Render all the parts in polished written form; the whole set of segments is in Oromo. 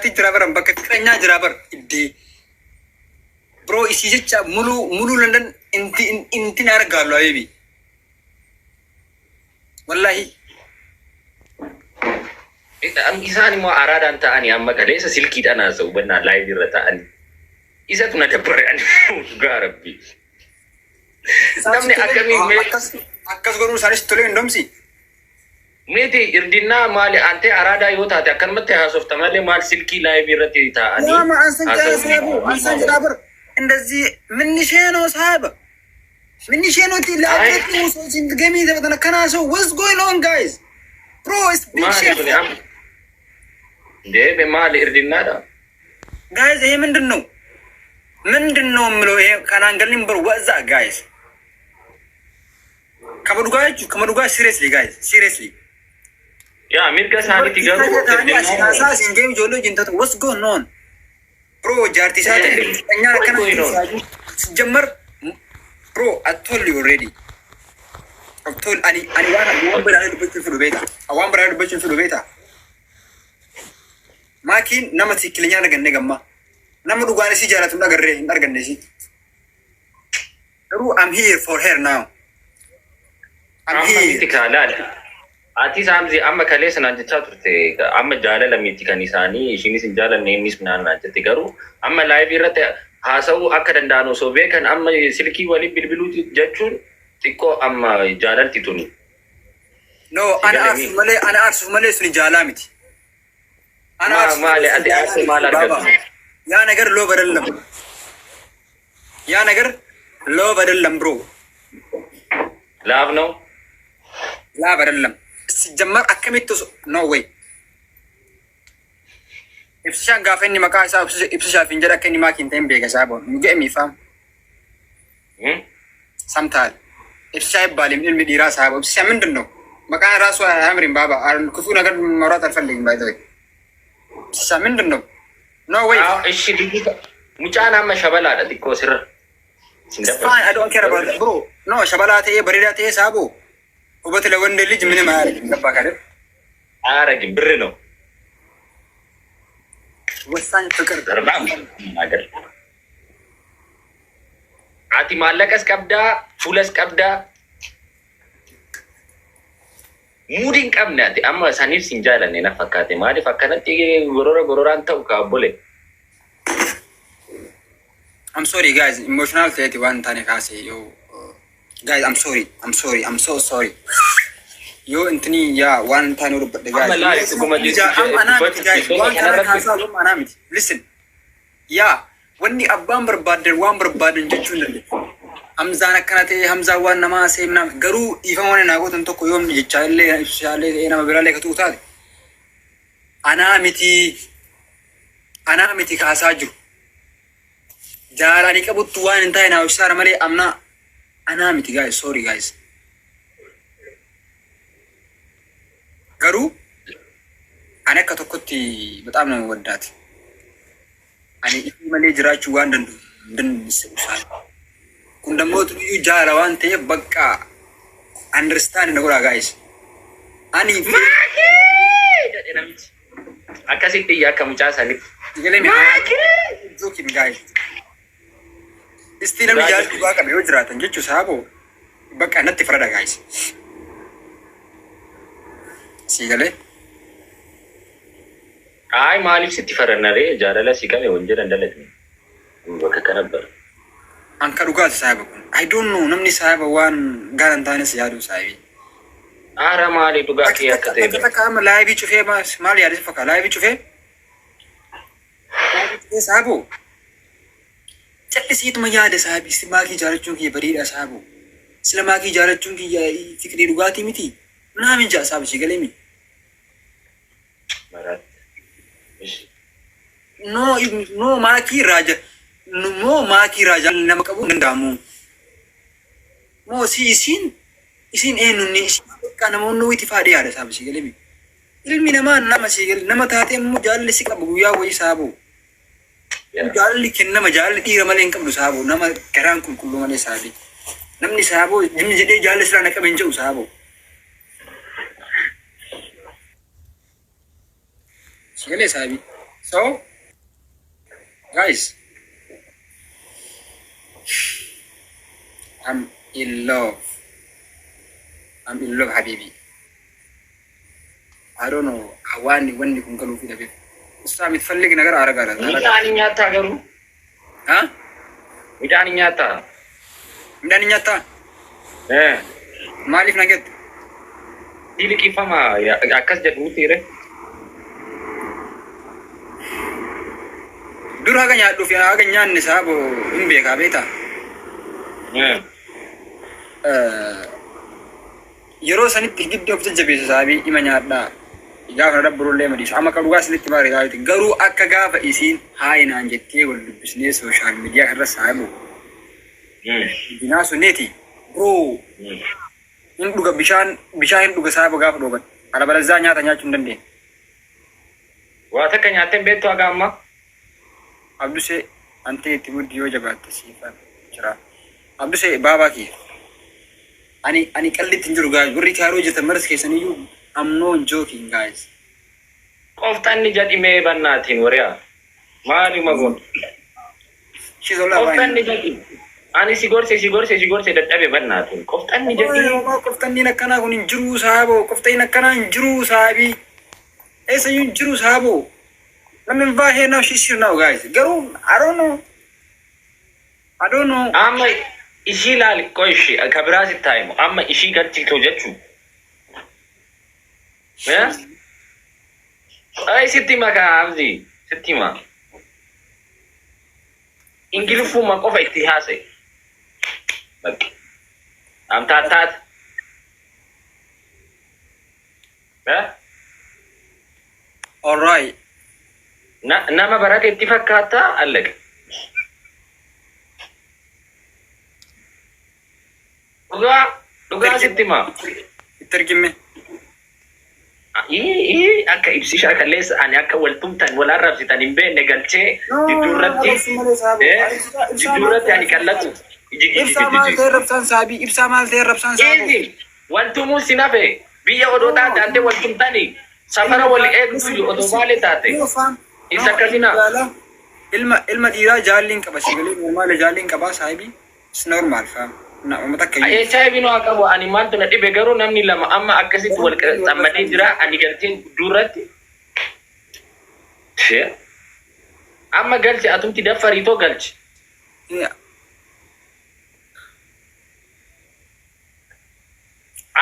Jira baran bakka xiqqeenyaa jira bar iddee bro isii jecha mulu mulu London inti inti na argaallu habibi wallahi. Isaan immoo araadaan ta'anii amma kaleessa silkiidhaan haasa'u bannaa live irra ta'anii. Isatu na dabbare ani, dhugaa rabbi. Namni akkamii mee Akkas akkas godhuun isaanis tolee hin domsi. Miti irdinnaa maali antee araadaa yoo taate akkanumatti haasofta malee maal silkii live irratti taa'anii Waama ansan jedhaa haasa'uun saabu ansan jedhaa bar እንደዚህ ምንሼ ነው ሳብ ምንሼ ነው ቲ Ay ለአብረቱ ገሚ ተበተነ ከና ሰው what's going on, guys? Bro, it's big maali shame. kuni amma deeme maali irdinnaadha. Guys, ይሄ ምንድን ነው ምንድን ነው የምለው? ይሄ ከናንገሊን ብር ወዛ guys, ከመዱጋ ከመዱጋ seriously, guys, seriously. Yaa mirga isaaniiti garuu irdinnaa. Singame ijoollee wajjin what's going on, bro? Jaartii isaati እኛ What's akkana going on? ሲጀመር bro, I told you already. I told ani ani waan waan biraa dubbachuun fedhu beekta, waan biraa dubbachuun fedhu beekta. Maakiin nama ትክክለኛ arganne gamma nama dhugaan isii jaalatu hin agarree hin arganne isii garuu I'm here for her now. I'm Amma here. Miti kaa laali. Ati saamzi amma kaleessa naan jechaa turte amma jaalala miti kan isaanii ishiinis hin jaalanne innis naan naan jette garuu amma live irratti haasa'uu akka danda'an osoo beekan amma silkii waliin bilbiluuti jechuun xiqqoo amma jaalalti tuni. No, ana aarsuuf malee, ana aarsuuf malee suni jaalaa miti. Ana aarsuuf Maali malee suni ati jaalaa aarsee miti maal baaba. argattu? ያ ነገር love አይደለም። ያ ነገር love አይደለም bro. Love ነው። Love አይደለም ሲጀመር akkamitti no way. Ibsishaan gaafa inni maqaa isaa ibsishaaf hin jedha akka inni maakii hin ta'in beeka isaa boon. You get me, fam? ሰምተሃል? ኢብስሻ አይባልም ilmi dhiiraa ሳቦ። ኢብስሻ ምንድን ነው? መቃን ራሱ አያምርም። ባባ ክፉ ነገር ማውራት አልፈልግም። By the way, ኢብስሻ ምንድን ነው? No way. እሺ ልዩ mucaan amma shabalaadha xiqqoo sirra. Sin It's fine. I don't care about that. Bro, no, shabala ta'ee bareedaa ta'ee saabo. ውበት ለወንድ ልጅ ምንም አያደርግም። ገባህ አይደል? አያረግም ብር ነው። ወሳኝ ፍቅር። Darbaa ነገር ati maallaqas qabdaa fuulas qabdaa muudii hin qabne ati amma saniif sin jaalanne na fakkaate maaliif akkanatti gorora gororaan ta'u ka obbole. I'm sorry, guys. Emotional ta'eeti waan taane kaase yoo guys, I'm sorry. I'm sorry. I'm so sorry. Yoo intini yaa waan hin taane dubbadhe guys. Amma laali dhuguma Amma anaa miti guys. jechuun Waan kana kanarratti kaasaa amma anaa miti. Listen. Yaa wanni abbaan barbaadan waan barbaadan jechuu hin dandeenye. Hamzaan akkana ta'e Hamzaan waan namaa seemnaa garuu dhiifama waan naa gootan tokko yoom jechaa illee ibsaallee ta'ee nama biraallee ka tu'u taate anaa miti, anaa miti kaasaa jiru. Jaalanii qabuttu waan hin taane naa ibsaara malee amna anaa miti guys, sorry guys. Garuu ani akka tokkotti በጣም ነው የምወዳት። Ani isii malee jiraachuu waan danda'u hin dandeessu isaan. Kun dammoo iyyuu jaala waan ta'eef bakka understand na godhaa guys. Ani Maakii jedhe namichi. Akkasitti iyya akka mucaa sanitti. Galee Maakii! Joking, guys. Istii namni jaalala dhugaa qabe yoo jiraatan jechuu saaboo bakka natti farada guys. Sii galee. Ay maaliif sitti farannaree jaalala si qabe wan jedhan dalagni. Bakka kana bara. Anka dhugaati saahiba kun. I don't know, namni saahiba waan gaara hin taanes yaadu saahibi. Aara maali dhugaa kee akka ta'e Takka bara. Takka amma live cufee maal yaadis fakkaata live cufee live cufee saaboo cal'isiituma yaada saahibi si maakii jaalachuun kiyya bariidha saaboo sila maakii jaalachuun kiyya fikirii dhugaatii miti naamin jaa saabi si galee mi. Maraatti. Ishi. No, no, maakii raaja moo maakii raaja nama qabuu hin danda'amu moo si isiin isiin eenyunni isiin bakka namoonni witi faadhi yaada saabi si galee mi. Ilmi namaa nama si galee nama taatee immoo jaalalli si qabu guyyaa wayii saaboo. Jaalalli kennama, jaalalli dhiira malee hin qabdu saaboo, nama garaan qulqulluu malee saabii. Namni saaboo jimmi jedhee jaalalli sirraa na qabe hin jedhu saaboo. Si galee saabii. So guys, I'm in love. I'm in love, habibi. I don't know waan wanni kun galuufi dhabeef. እሷ የምትፈልግ ነገር አረጋለሁ። Midhaan nyaattaa garuu? አ Midhaan nyaattaa? Midhaan nyaattaa? Eh. Maaliif na jette? Liqeeffama akkas jedhu miti ree. Dur haga nyaadhuuf haga nyaanne saabo hin beekaa beektaa? Yeroo sanitti giddi of jajjabeessa saabii ima nyaadhaa. Gaafa na dabburullee madiisu. Amma kan dhugaa isinitti maari gaafite. Garuu akka gaafa isiin haayinaan jettee wal dubbisnee social media irra saabu. Dinaa sunneeti. Bro, hin dhuga bishaan, bishaan hin dhuga saaba gaafa dhooban. Alabalazaa nyaata nyaachuu hin dandeenye. Waa takka nyaattee hin beektu haga ammaa? Abdusee antee itti muddi yoo jabaatte siifan jira. Abdusee baabaa kiyya. Ani qallitti hin jiru guys. Warri kaaroo jirtan maras keessaniyyuu, I'm not joking, guys. Qofxanni jedhimee bannaatiin wariyaa. Maaluma goon? She's all Qofxanni jedhi. Ani si gorse, si gorse, si gorse dadhabe bannaatiin. Qofxanni jedhi. Qofxanniin akkanaa kun hin jiru saaboo. Qofxanniin akkanaa hin jiru saabii. Eessayyuu hin jiru saaboo. Namni baay'ee now she's here now, guys. Garuu I don't know. I don't know. Amma ishii laali qoy ishii ka biraa sitti haa himu. Amma ishii galchitu jechuu. Eh? Ay, sitti hima kaa Hamzi. Sitti hima. Ingiliffuma qofa itti haasa'e. Bakki. Amtaattaat. Eh? All right. Nama barate itti fakkaata allaqe. Dhugaa dhugaa sitti hima. Itti ergimme. Ii akka ibsishaa kaleessa ani akka wal tumtan wal arrabsitan hin beekne galchee jidduu irratti jidduu irratti ani kallatu. Ibsaa maal ta'e rabsaan saabii? Ibsaa maal ta'e rabsaan saabii? Easy wal tumuu si nafe biyya odoo taate ante wal tumtani safara wal eegdu odoo baale taate. Isa akkasina. Ilma dhiiraa jaalliin qaba, sigalee normal jaalliin qabaa saahibii. It's normal, fam. Na uummata akka iyyuu. HIV nu haa qabu, ani maaltu na dhibe garuu namni lama amma akkasitti wal xammadee jira, ani galteen duratti amma galchi atumti daffariitoo galchi.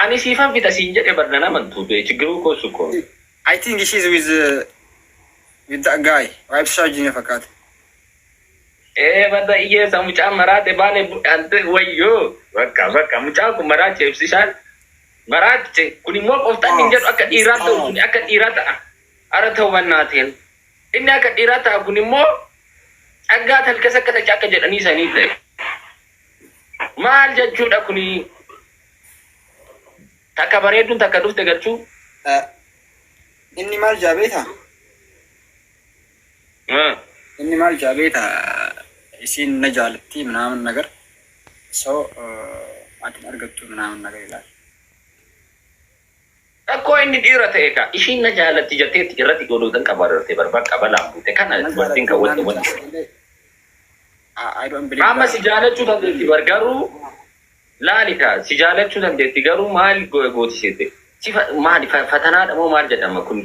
Ani siifan fixa siin jedhe barna namantu chigiruu koo sukko. I think she's with that guy. Waa ibsaa wajjin fakkaata. Ee, badda hiyyeessa mucaan maraate baale ante wayyoo, bakka bakka mucaan kun maraache, ibsishaan maraache. Kun immoo qoftaan hin jedhu akka dhiiraa ta'u kun akka dhiiraa ta'a. Ara ta'u bannaateen inni akka dhiiraa ta'a, kun immoo dhaggaa talkasa akka tacha akka jedhanii sanii ta'e. Maal jechuudha kuni? Takka bareedduun takka dhufte galchuu. Inni maal jaabeeta? Inni maal jaabeeta? Isiin na jaalatti ምናምን ነገር so ati argattu ምናምን ነገር ይላል። Rakkoo inni dhiira ta'e ka ishiin na jaalatti jetteetti irratti godhuutan qabaarte barbaa qabalaan buute kana dubartiin kan wanti wanti. I don't believe Amma that. Si jaalachuu dandeetti bar, garuu laali kaa, si jaalachuu dandeetti garuu maal gootisite si maali fatanaadha moo maal jedhama kun,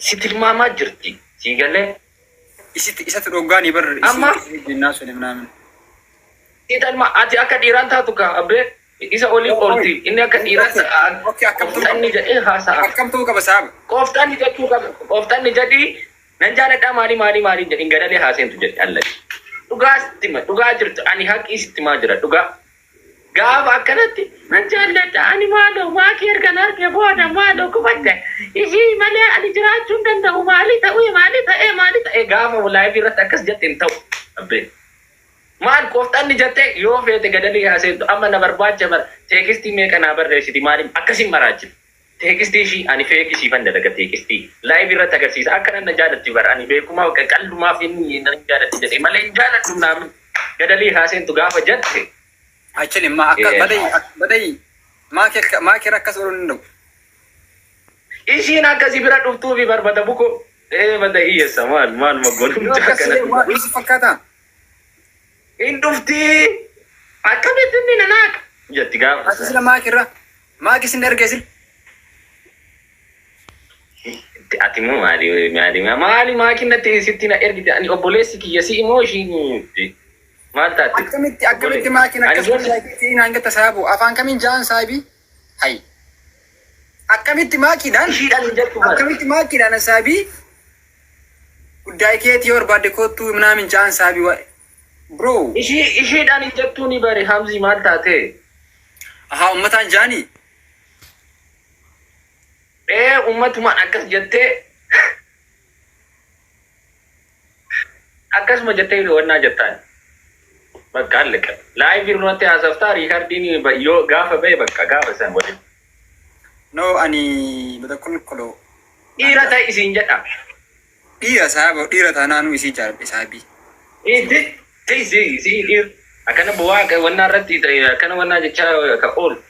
si tilmaamaa jirti si galee. Isitti isatti dhoggaanii bar Amma- jennaa sun ምናምን. Si talma ati akka dhiiraan taatu ka abbee isa olii olti inni akka dhiiraa ta'a. Okay, akkam ta'uu qaba? Qofxanni jedhee haasa'a. Akkam ta'uu qaba saaba? Qofxanni jechuu qaba. Qofxanni jedhii nan jaaladhaa maali maali maali jedhin gadalee haaseentu jedhi allati. Dhugaa sitti hima, dhugaa jirtu, ani haqii sitti himaa jira dhugaa. Gaafa akkanatti nan jaalladha ani, maaloo maakii ergan arge booda maaloo kubatte ishii malee ani jiraachuu hin danda'u, maali ta'uu maali ta'ee maali ta'ee, gaafa live irratti akkas jette hin ta'u. Abbee. Maal qofxanni jettee yoo feete gadalii haaseentu amma na barbaacha bara text meeqa naa barreessiti, maaliif akkasin maraachifte? Text ishii ani fake siifan dalaga, text live irratti agarsiisa akka nan na jaalatti bara ani beekumaa qallumaaf inni nan jaalatti jedhee malee hin jaaladhu naamin gadalii haaseentu gaafa jette. Actually ma akka baday baday maakii akkas godhuu hin danda'u. Ishiin akkasii bira dhuftuufi barbada buko. Ee bada hiyyeessa maal maal Yoo maggoon akkas akkana. ta'e waan si fakkaata. Hin dhufti. Akkamitti inni nanaaka? Jetti gaafa Ati sila maakirra. Maaki sin erge sil. Ati immoo maali maali maali maakin natti sitti na ergite ani obboleessi kiyya si immoo ishiin maal taate? Akkamitti maakiin Ani akkas ta'in hanga tasaabu afaan kamiin ja'an saabii? Hay. Akkamitti maakiidhaan Ishiidhaan hin jettu maal? Akkamitti maakiidhaan saabii guddaa keetii yoo barbaadde kottuu minaamin ja'an saabii wa bro. Ishiidhaan hin jettuu ni bare Hamzi maal taate? Ahaa, ummataan ja'anii. Ee, ummatumaan akkas jettee akkasuma jettee wannaa jettaan. Bakka allaqe. Live irratti haasoftaa recordiin yoo gaafa ba'e bakka gaafa san waliin. No, ani bada kolkoloo. Dhiira ta'e isiin jedha. Dhiira saaba dhiira taanaanuu isii jaaladhe saabii. Isi dhiira. Akkana bu'aa wannaa irratti akkana wannaa jechaa ka oolu.